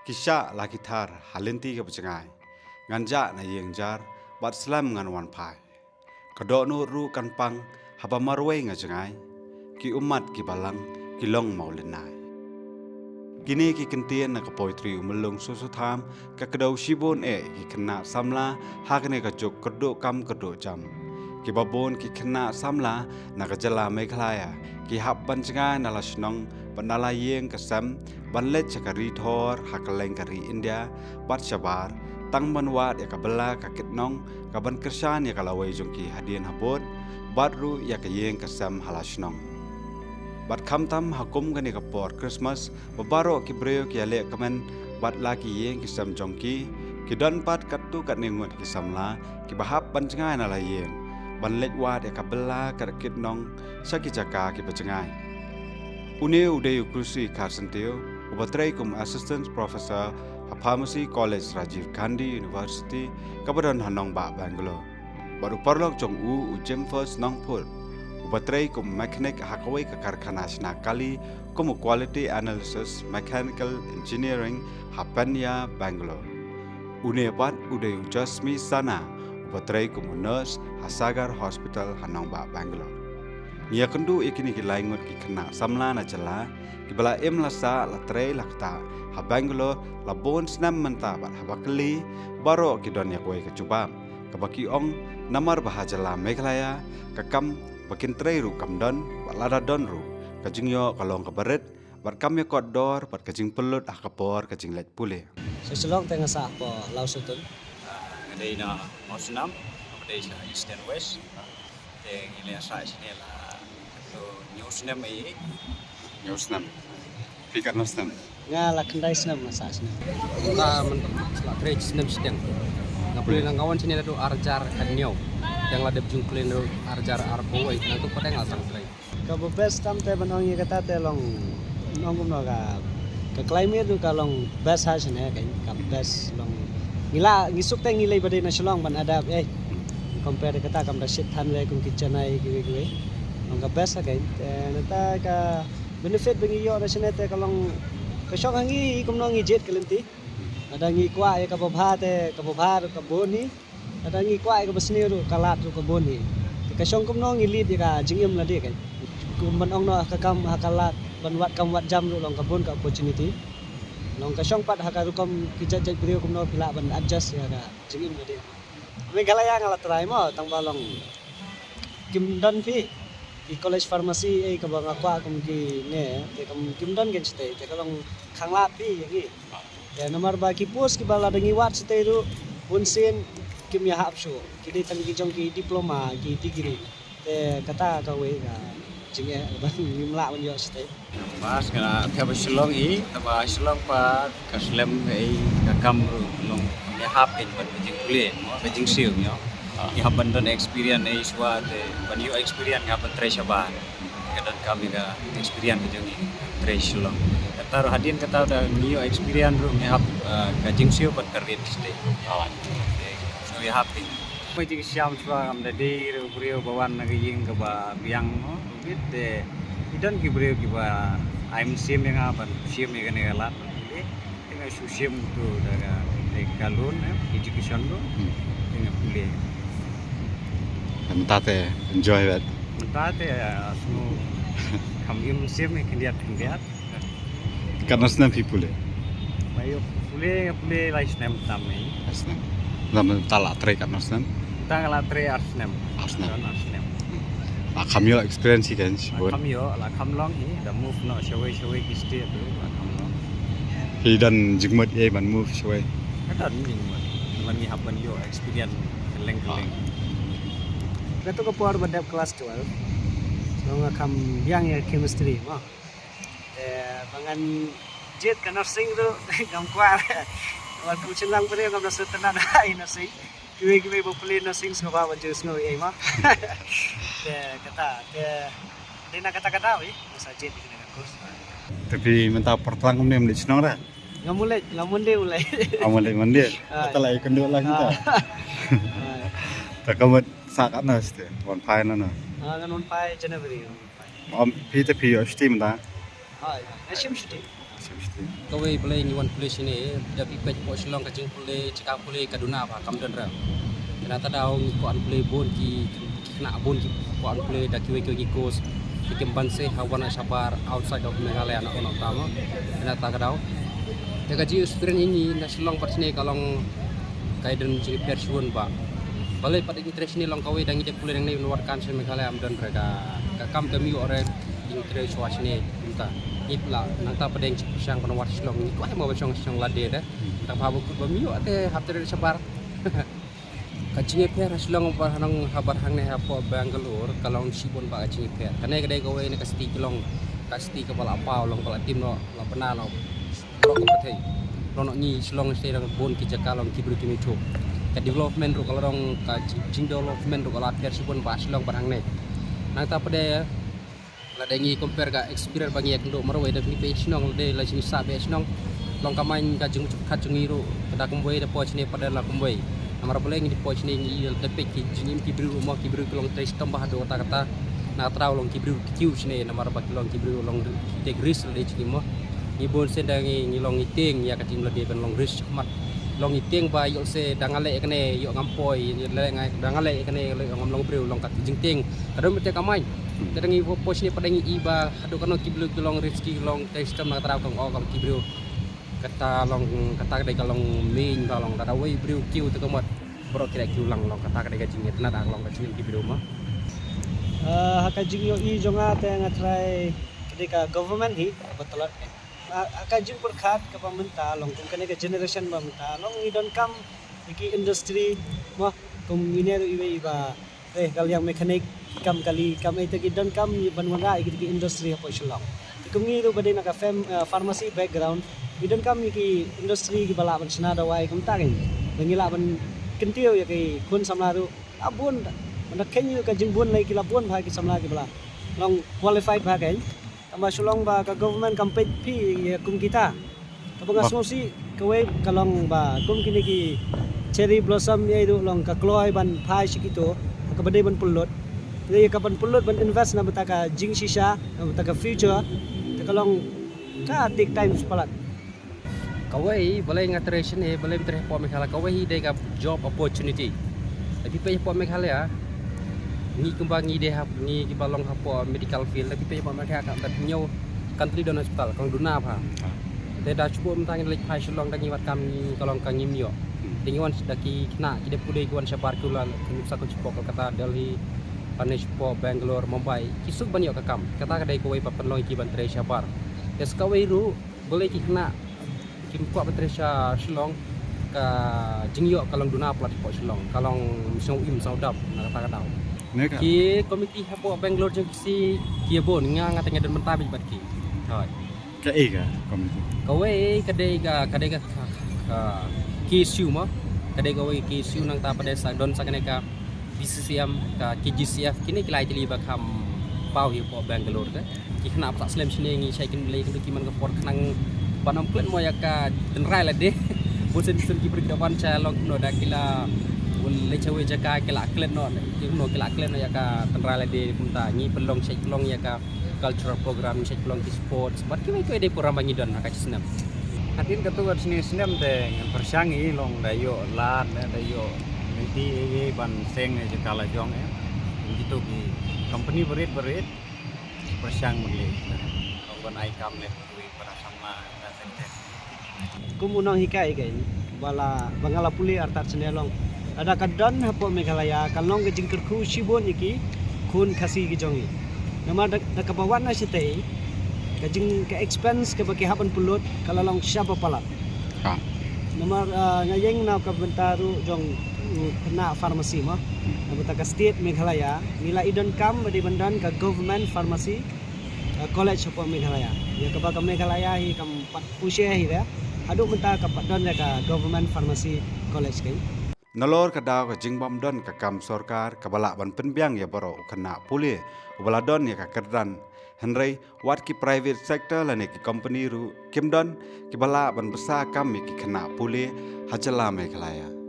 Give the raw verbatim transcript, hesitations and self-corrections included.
Ki shah la ki thar ha lynti kaba jngai. Ngan jah na ïing jar bad slem ngan wan phai. Ka dohnud ruh kan pang haba marwei nga jngai. Ki ummat ki balang ki long mawlynnai. Kine ki kyntien na ka poetry u Myllung Soso Tham ka kdew shibun eh ki khynnah samla ha kane ka juk kyrduh kam kyrduh jam. Kiba bun ki khynnah samla na ka jylla Meghalaya ki hap ban jngai na la shnong bad na la ïing ka sem ban leit sha ka ri Thor ha kylleng ka ri India bad shabar tang ban wad ïa ka bylla ka kitnong ka ban kyrshan ïa ka lawei jong ki hadien habud bad ruh ïa ka ïing ka sem ha la shnong. Bad khamtam ha kum kane ka por Christmas ba baroh ki briew ki ïaleh kmen bad la ki ïing ki sem jong ki, ki don pat katto katne ngut ki samla kiba hap ban jngai na la ïing ban leit wad ïa ka bylla ka kitnong sha ki jaka kiba jngai. Une u dei u Krusi Kharsyntiew uba trei kum Assistant Professor ha Pharmacy College Rajiv Gandhi University kaba don ha nongbah Bangalore. Bad u paralok jong u u Jemfers Nongphut uba trei kum mechanic ha kawei ka karkhana shna kali kum u Quality Analysis Mechanical Engineering ha Penya, Bangalore. Une pat u dei u Jasmi Sana uba trei kum u nurse ha Sagar Hospital ha nongbah Bangalore. Ngi ïakynduh ïa kine ki lai ngut ki khynnah samla na jylla kiba la im la sah la trei la ktah ha Bangalore la bun snem mynta bad haba kylli baroh ki don ïa kawei ka jubab kaba ki ong namar ba ha jylla Meghalaya ka kam ba kin trei ruh kam don bad lada don ruh ka jingïoh ka long kaba rit bad kam ïakot dor bad ka jingpynlut ha ka por ka jingleit pule. Sha Shillong te nga sah hapoh Lawsutun. Ah, nga dei na Mawsynram, nga dei sha East and West. Te ngi la sah shane la katto hynñiew snem ei. Hynñiew snem. Phi katno snem? Nga la khyndai snem nga sah shane. Nga mynta la trei snem shiteng. Nga pule na nga wan shane naduh ar hajar khathynñiew. Te nga la dep jingpule naduh ar hajar arphew wei, nangtu pat nga la sah trei. Kaba best tam te ban ong ïa kata te long, ong kumno, ka, ka climate ruh ka long best ha shane, ka, ka best long. Ngi la, ngi suk te ngi leit ba dei na Shillong ban adapt, eh. Compare kata kam da shit than re kum ki Chennai kiwei kiwei. Long ka best ha ka, te nata ka benefit ba ngi ïoh na shane te ka long ka shong ha ngi kumno ngi jied ka lynti. Lada ngi kwah ïa kaba bha te kaba bha ruh ka bun hi. Lada ngi kwah ïa kaba sniew ruh ka lad ruh ka bun hi. Te ka shong kumno ngi leit ïa ka jingim lade ka. Kum ban ong noh ha ka kam ha ka lad ban wad kam wad jam ruh long ka bun ka opportunity. Long ka shong pat ha ka rukom ki jait jait briew kumno phi lah ban adjust ïa ka jingim lade. Meghalaya nga la try mo tang ba long kim don phi ki college pharmacy ei kaba nga kwah kum kine te kum kim don kein shatei te ka long khanglad phi ïa ngi. Te namar ba ki post kiba lada ngi wad shatei ruh bunsien kim ïahap shuh. Ki dei tang ki jong ki diploma, ki degree. Te kata kawei ka jingeh ba ngim lah ban ïoh shatei. Bas nga na thep ha Shillong hi, tangba Shillong pat ka slem ka ei ka kam ruh long ïahap kein bad ka jingpule, ka jingsiew, ïoh. Ngi hap ban don experience ei shuwa te ban ïoh experience ngi hap ban trei shabar. Ka donkam ïa ka experience ka jong ngi trei Shillong. Kata ruh hadien kata da ngi ïoh experience ruh ngi hap, ah, ka jingsiew bad ka rate shatei. Te shu ïahap kein. Ba jingshitom shuwa kam da dei ruh briew ba wan na ka ïing kaba biang mo. Bit te i don ki briew kiba ai mynsiem ïa nga ban shim ïa kane ka lad ban pule. Te nga shu shim tu da ka, da ka loan, eh, education loan. Hmm. Te nga pule. Mynta te enjoy bad. Mynta te, ah, shu kham im shim ïa khyndiat khyndiat. Katno snem phi pule? Ba ïoh pule, pule lai snem tam ni. Lai snem. Mynta la trei katno snem? Mynta la trei ar snem. Ar snem. Don ar snem. La kham ïoh experience hi kan shibun. La kham ïoh, la kham long hi, da move noh shawei shawei ki state ruh, la kham long. Phi don jingmut ei ban move shawei? Ka don jingmut. Ngi hap ban ïoh experience kylleng kylleng. Katto ka por ba dep class twelve. Nga kham biang ïa chemistry mo. Te ba ngan jied ka nursing ruh ngam kwah. Wat kum shynrang briew ngam da sngewtynnat ai nursing. Kiwei kiwei ba pule nursing sngewbha ban jingsngew ei ma. Te kata te dei na kata ka daw ei nga sa jied ïa kane ka course. Te phi mynta por tlang kumne, ym leit shnong re? Ngam leit, la Monday u leit. Ah, ym leit Monday. Ah. Kata la ïakynduh lang kita. Ah. Te ka mut sa katno shatei, wan phai nano? Ah, ngan wan phai January. Ym, phi te phi ïoh shatei mynta? Hooid, nga shim shatei. Kawei, balei ngi wan pule shane? Da phi peit hapoh Shillong ka jingpule, jaka pule ka duna bha, kam don re. Kane ka daw ngi kwah pule bun ki, ki khynnah bun ki kwah pule da kiwei kiwei ki course. Ki kim banse ha wan shabar outside of Meghalaya na ono tama. Kane ka daw. Te ka jingïohi ïa ngi na Shillong bad shane ka long ka don jingpher shibun bha. Balei pat ngi trei shane? Long kawei, da ngi dep pule nangne, ngi wan kan sha Meghalaya, kam don re ka, ka kam kam ïoh re. Ngi trei shuwa shane kumta. Ngi pla nangta pat dang shu pyrshang ban wan Shillong, ngi kwah mo ban shong Shillong lade de. Tang ba kut bym ïoh te hap trei shabar. Ka jingïapher ha Shillong bad hangne hapoh Bangalore ka long shibun bha ka jingïapher. Kane ka dei kawei na ka state ka long, ka state kaba la paw, long ba la tim noh, la bna noh. Rok ka pyrthei. Long ngi Shillong state, long bun ki jaka long ki briew kim ithuh. Ka development ruh ka la long, ka jing, jingdevelopment ruh ka la pher shibun bha Shillong bad hangne. Nangta pat de lada ngi compare ka experience ba ngi ïakynduh marwei, da phi peit shnong lade la jingsah bha shnong. Long ka main ka jingmut khat jong ngi ruh, ka da kumwei, da poi shane pat da la kumwei. Namar balei ngi da poi shane, ngi da peit ki jingim ki briew ruh mo, ki briew ki long trei shitom bha haduh katta katta. Na ka daw long ki briew ki kiew shane namar ba ki long ki briew long take risk lade jingim mo. Ngi bun sien da ngi, ngi long ngi tieng ïa ka jingim lade ban long risk shakhmat. Long ngi tieng ba ïoh se da nga leh kane ïoh ngam poi, leh nga da nga leh kane ïoh ngam long briew, long ka jingtieng. Ka don beit ka main. Te da ngi poi shane pat da ngi i ba haduh katno ki briew ki long risky, ki long trei shitom, na ka daw ka ong o ka ki briew. Kata long, kata ka dei ka long main ba long, lada wei briew kiew te ka mut baroh ki la kiew lang, long kata ka dei ka jingïatnat, ka long ka jingim ki briew mo. Ah, ha ka jingïohi jong nga te nga tharai ka dei ka government hi ba tlot. Ah, ha ka jingpyrkhat kaba mynta long kum kane ka generation ba mynta long ngi donkam ïa ki industry mo, kum ine ruh iwei iba Te ka liang mechanic, kam kali, kam ei te ki donkam ban wanrah ïa ki industry hapoh Shillong. Te kum ngi ruh ba dei na ka fam-, eh, pharmacy background, ngi donkam ïa ki industry kiba lah ban shna dawai kumta kein. Ba ngi lah ban kyntiew ïa ki khun samla ruh. La bun, ban da kheiñ ïa ka jingbun lei ki la bun bha ki samla kiba la long qualified bha kein. Tangba Shillong ba ka government kam peit phi ïa kum kita. Kaba nga sngewsih kawei ka long ba kum kine ki cherry blossom ïa ruh long ka kloi ban phai sha kito kaba dei ban pynlut. Te ïa ka ban pynlut ban invest na bynta ka jingshisha, na bynta ka future. Te ka long ka take time palat. Kawei balei nga trei shane, balei nga trei hapoh Meghalaya, kawei hi dei ka job opportunity. Lada phi peit hapoh Meghalaya, ngi kumba ngi dei hap, ngi kiba long hapoh medical field, lada phi peit hapoh Meghalaya ka, ka hynñiew country don hospital, ka long duna bha. Te da shu mynta ngi leit phai Shillong da ngi wad kam ngi ka long ka ngim ïoh. Te ngi wan da ki khynnah ki dei pule ki wan shabar ki la ki nuksa ki shapoh Kolkata, Delhi, lane shapoh Bangalore, Mumbai. Ki suk ban ïoh ka kam. Kata ka dei kawei ba pynlong ïa ki ban trei shabar. Te sa kawei ruh balei ki khynnah kim kwah ban trei sha Shillong, ka jingïoh ka long duna palat hapoh Shillong, ka long sngewim sngewdap na kata ka daw. Ne ka Ki komiti hapoh Bangalore jong ki, ki bun, nga nga tang nga don bynta beit bad ki. Hooid. Ka ei ka komiti? Kawei ka dei ka, ka dei ka, ka, ka K S U mo. Ka dei kawei K S U, nangta pat de sa don sa kane ka B C C M, ka K G C F, kine ki lai tylli ba kham paw hi hapoh Bangalore te. Ki khynnah ba sah slem shane ngi shait kynlei kyntu ki man ka por khnang ban ym klet mo ïa ka tynrai lade. Bun sien sien ki briew da wan sha long kumno da ki la, bun leit sha wei jaka ki la klet noh, ki kumno ki la klet noh ïa ka tynrai lade kumta. Ngi pynlong, shait pynlong ïa ka cultural program, ngi shait pynlong ki sports bad kiwei kiwei de program ba ngi don ha ka snem. Hadien katto katne snem te ngan pyrshang i long da ïoh lad ne da ïoh lynti ei ei ban seng ne jaka la jong eh. Kito ki company barit barit pyrshang mynta long ban ai kam ne kiwei para samla da sente. Kum u nonghikai kein ba la, ba nga la pule artat sene long, lada ka don hapoh Meghalaya ka long ka jingkyrkhu shibun ïa ki khun Khasi ki jong ngi. Namar da, da kaba wan na shatei ka jing, ka expense kaba ki hap ban pynlut ka la long shaba palat. Ha. Namar, ah, nga ïeng na ka bynta ruh jong, uh, khynnah pharmacy mo. Na bynta ka state Meghalaya ngi la i donkam ba dei ban don ka government pharmacy, uh, college hapoh Meghalaya. Ïa kaba ka Meghalaya hi kam pat pyrshah hi re. Haduh mynta ka pat don ïa ka government pharmacy college kein. Nalor ka daw ka jingbym don ka kam sorkar kaba lah ban pynbiang ïa baroh u khynnah pule uba la don ïa ka kyrdan. Hynrei wat ki private sector lane ki company ruh kim don kiba lah ban bsa kam ïa ki khynnah pule ha jylla Meghalaya.